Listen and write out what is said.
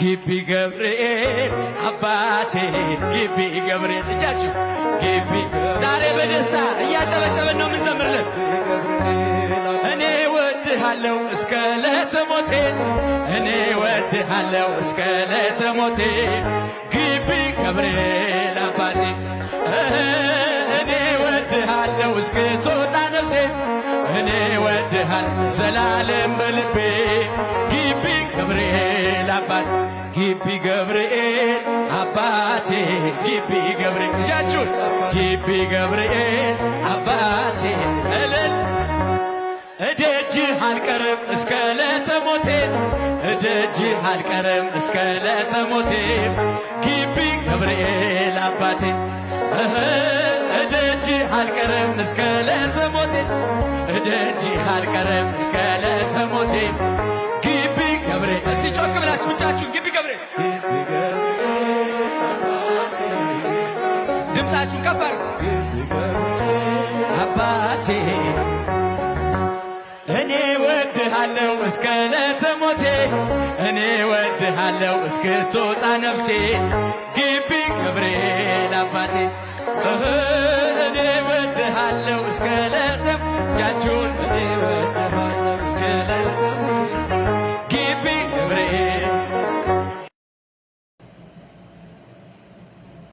ግቢ ገብርኤል አባቴ፣ ግቢ ገብርኤል። እጃችሁ ግቢ። ዛሬ በደስታ እያጨበጨበን ነው የምንዘምርልን። እኔ ወድሃለሁ እስከ ዕለተ ሞቴ፣ እኔ ወድሃለሁ እስከ ዕለተ ሞቴ፣ ግቢ ገብርኤል አባቴ። እኔ ወድሃለሁ እስክትወጣ ነፍሴ፣ እኔ ወድሃለሁ ዘላለም በልቤ፣ ግቢ ገብርኤል አባቴ፣ ግቢ ገብርኤል አባቴ፣ ግቢ ገብርኤል። እጃችሁን ግቢ ገብርኤል አባቴ። እልል። እደጅህ አልቀርም እስከ ዕለተ ሞቴ፣ እደጅህ አልቀርም እስከ ዕለተ ሞቴ፣ ግቢ ገብርኤል አባቴ። እደጅህ አልቀርም እስከ ዕለተ ሞቴ፣ እደጅህ አልቀርም እስከ ዕለተ ሞቴ፣ ግቢ ገብርኤል። እስቲ ጮክ ብላችሁ ብቻችሁን ግቢ ገብርኤል፣ ድምፃችሁን ከፍ አድርጉ። አባቴ። እኔ ወድሃለሁ እስከ ዕለተ ሞቴ፣ እኔ ወድሃለሁ እስክትወጣ ነፍሴ፣ ግቢ ገብርኤል አባቴ።